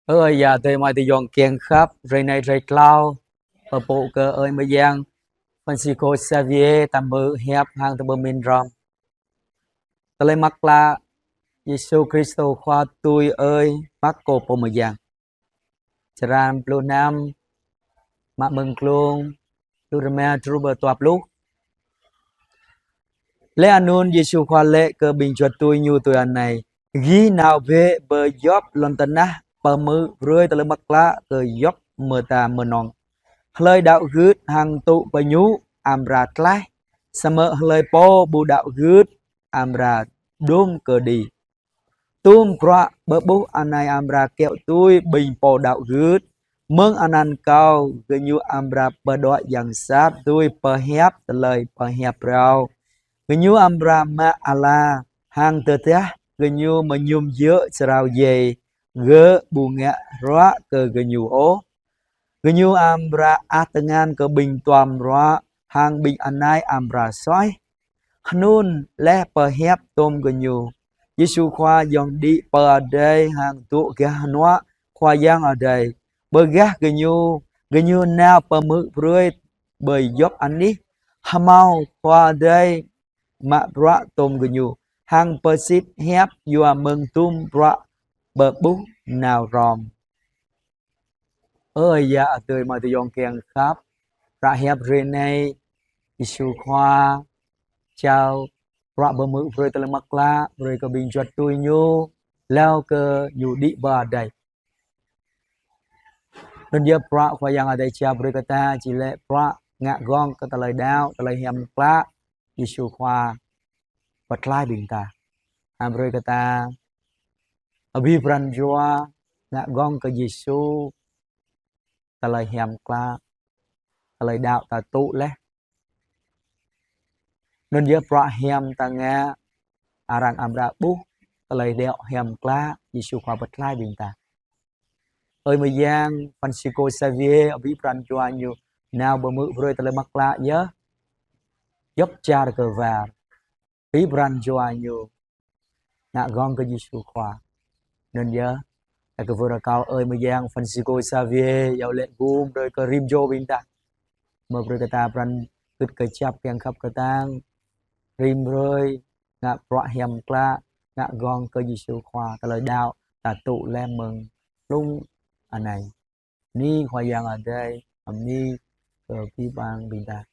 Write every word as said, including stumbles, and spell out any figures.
Ơ ya, tơi mai tơi yong kiăng khăp, hrơi anai hrơi tlâo, pơpŭ kơ ơi mơyang Francisco Xavier, ta hmư̆ hiăp hăng ta pơmĭn hrŏm. Tơlơi mơak klă Yêsu Kristô Khua tui ơi Markô pô mơyang. Črăn pluh năm, mă mơ̆ng klung pluh rơma truh pơ dua pluh. Laih anŭn Yêsu Khua laĭ kơ ƀing juăt tui Ñu tui anai: Gih nao bĕ pơ djŏp lŏn tơnah pơhmư̆ brơi tơlơi mơak klă kơ djŏp mơta mơnơ̆ng. Hlơi đaŏ gưt hăng tŭ pơ Ñu amra tlaih, samơ̆ hlơi pô ƀu đaŏ gưt amra đôm kơđi. Tum bruă pơƀuh anai amra kiaŏ tui ƀing pô đaŏ gưt. Mơ̆ng anăn Kâo gơñu amra pơđuaĭ yang sat tui pơhiăp tơlơi pơhiăp phrâo. Gơñu amra mă ala hăng tơdah gơñu mơñum djơ̆ jrao djai, gơ̆ ƀu ngă ruă kơ gơñu ôh. Gơñu amra ăh tơngan kơ ƀing duăm ruă hăng ƀing anai amra suaih. Hnŭn laih pơhiăp tum gơñu, Yêsu Khua yŏng đĭ pơ adai hăng dŏ gah hơnuă Khua Yang Adai. Bơ gah gơñu, gơñu nao pơhmư̆ brơi ƀơi djŏp anih. Hơmâo Khua Adai mă bruă tum gơñu hăng pơsit hiăp yua mơ̆ng tum bruă pơƀuh nao hrŏm. Ơ ya, adơi amai adơi ayŏng kiăng khăp, hră hiăp hrơi anai, Yêsu Khua jao bruă pơhmư̆ brơi tơlơi mơak klă brơi kơ ƀing juăt tui Ñu, hlâo kơ Ñu đĭ pơ adai. Anŭn yơh bruă Khua Yang Adai jao brơi kơ ta či lĕ bruă ngă gơ̆ng kơ tơlơi đaŏ, tơlơi hiam klă Yêsu Khua pơtlaih ƀing ta. Hăng brơi kơ ta abih pran jua ngă gơ̆ng kơ Yêsu, tơlơi hiam klă, tơlơi đaŏ ta tŭ laih. Anŭn yơh bruă hiam ta ngă, arăng amra ƀuh tơlơi đaŏ hiam klă Yêsu Khua pơtlaih ƀing ta. Ơi mơyang Francisco Xavier, abih pran jua ñu nao pơhmư̆ brơi tơlơi mơak klă yơh, djŏp čar kơ war. Abih pran jua ñu ngă gơ̆ng kơ Yêsu Khua. Anŭn yơh, ta kơkuh rơkâo ơi mơyang Francisco Xavier iâu laĭ gum brơi kơ rĭm čô ƀing ta. Mơ̆ brơi kơ ta pran gưt kơjăp kiăng khăp kơtang, rĭm hrơi ngă bruă hiam klă, ngă gơ̆ng kơ Yêsu Khua, tơlơi đaŏ ta tŭ laih mơ̆ng hlung anai. Bơni Khua Yang Adai, bơni kơ abih bang ƀing ta.